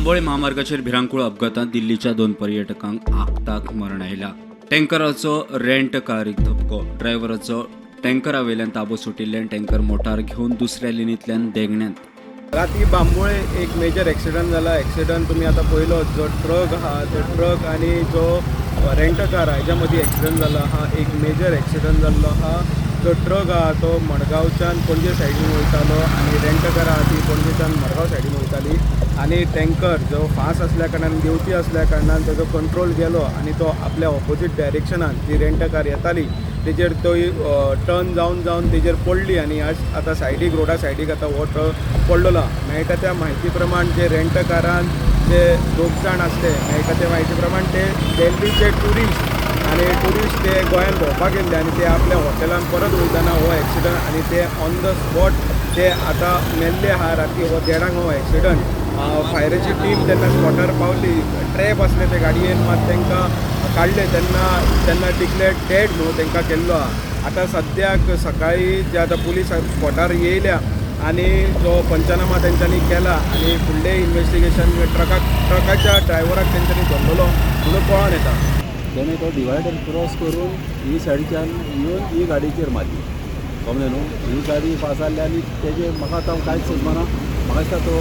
बांबोळे म्हामार्गाचेर भिरांकूळ अपघातांत दिल्लीच्या दोन पर्यटकांक आकताक मरण आयला. टँकराचो रेंट कारीक धपको. ड्रायव्हराचो टँकरा वयल्यान ताबो सुटिल्ल्यान टँकर मोटार घेवन दुसऱ्या लेनींतल्यान देंगणांत. राती बांबोळे एक मेजर एक्सिडंट जाला. एक्सिडंट तुमी आतां पळयलो, जो ट्रक आहा तो ट्रक आनी जो रेंट कार आहा हेज्या मदीं एक्सिडंट जाला आहा. एक मेजर एक्सिडंट जाल्लो आहा. जो ट्रक आहा तो मडगांवच्यान पणजे सायडीन वयतालो आनी रेंट कार आहा ती पणजेच्यान मडगांव सायडीन वयताली आनी टँकर जो फास्ट आसल्या कारणान, देंवती आसल्या कारणान तेजो कंट्रोल गेलो आनी तो आपल्या ऑपोजीट डायरेक्शनान जी रेंट कार येताली तेजेर तो टर्न जावन जावन तेजेर पडली आनी आज आतां सायडीक, रोडा सायडीक आतां हो ट्रक पडलेलो आहा. मेळटा त्या म्हायती प्रमाण जे रेंट कारान जे दोग जाण आसले, मेळटा त्या म्हायती प्रमाण ते दिल्लीचे ट्युरिस्ट आनी ट्युरिस्ट ते गोंयान भोंवपाक येयल्ले आनी ते आपल्या हॉटेलान परत वयतना हो एक्सिडंट आनी ते ऑन the spot ते आतां मेल्ले आहा. राती हो 1:30 हो एक्सिडंट. फायराची टीम तेन्ना स्पॉटार पावली. ट्रॅप आसले ते गाडयेन, मात तांकां काडले तेन्ना तेन्ना डिक्लेअर्ड डेड म्हणून तांकां केल्लो आहा. आतां सद्याक सकाळी जे आतां पुलीस स्पॉटार येयल्या आनी जो पंचनामा तेंच्यांनी केला आनी फुडलें इन्वेस्टिगेशन ट्रकाच्या ड्रायव्हराक तेंच्यांनी धरलेलो म्हणून कळोन येता. तेणे तो डिवायडर क्रॉस करून ही सायडीच्यान येवन ही गाडयेचेर मारली, समजलें न्हू. ही गाडी फास्ट आहली आनी तेजे म्हाका आतां कांयच समजना. म्हाका दिसता तो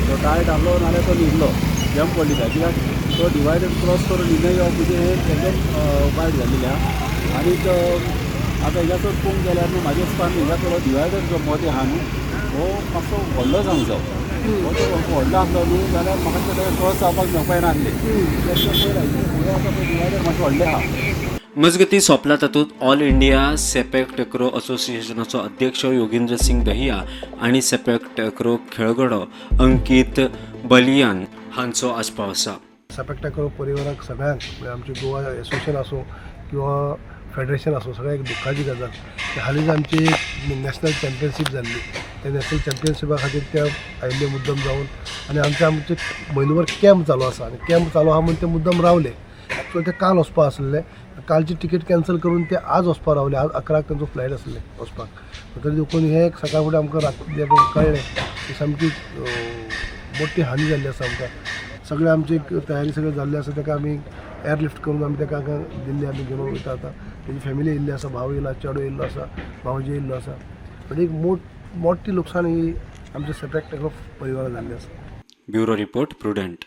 तो टायट आहलो नाल्यार तो न्हिदलो, जम्प पडली काय, कित्याक तो डिवायडर क्रॉस करून न्हिदून येवप म्हणजे हें एकदम वायट जाल्लें आहा. आनीक आतां हेज्याचो पळोवंक गेल्यार न्हू, म्हाज्या हिसपान हेज्या थोडो डिवायडर जो मदें आहा न्हू, हो मातसो व्हडलो जावंक जाय. हो जर व्हडलो आसलो न्हू जाल्यार म्हाका दिसता क्रॉस जावपाक मेळपा नासलें. पयला फुडें आतां पळय डिवायडर मातसो व्हडलें आहा. मजगतीं, सोंपला तातूंत ऑल इंडिया सेपेक टक्रो असोसिएशनाचो अध्यक्ष योगेंद्र सिंग दहिया आनी सेपेक टक्रो खेळगडो अंकीत बलियान हांचो आस्पाव आसा. सेपेक टाक्रो परिवाराक सगळ्यांक, म्हणजे आमचे गोवा एसोसिएशन आसूं किंवा फेडरेशन आसूं, सगळ्याक एक दुख्खाची गजाल की हालींच आमची नॅशनल चॅम्पियनशीप जाल्ली. त्या नॅशनल चॅम्पियनशिपा खातीर ते आयिल्ले मुद्दम जावन आनी आमचे आमचे म्हयनोभर कॅम्प चालू आसा आनी कॅम्प चालू आहा म्हूण ते मुद्दम रावले. एक्चुअली ते काल वचपा आसलेले. कालची तिकेट कॅन्सल करून ते आज वचपा रावले. आज 11 तांचो फ्लायट आसले वचपाक. तरी देखून हें एक सकाळ फुडें आमकां रात कळ्ळें की सामकी मोठी हानी जाल्ली आसा आमकां. सगळें आमची एक तयारी सगळें जाल्ली आसा. ताका आमी एअरलिफ्ट करून आमी ताका हांगा दिल्ली आमी घेवन वयता. आतां तेजी फॅमिली येयल्ली आसा, भाव येयला, चेडो येयल्लो आसा, भावजी येयल्लो आसा. म्हणजे एक मोठी लुकसाण ही आमच्या सेपेक टेक्रो परिवाराक जाल्ली आसा. Bureau report, prudent.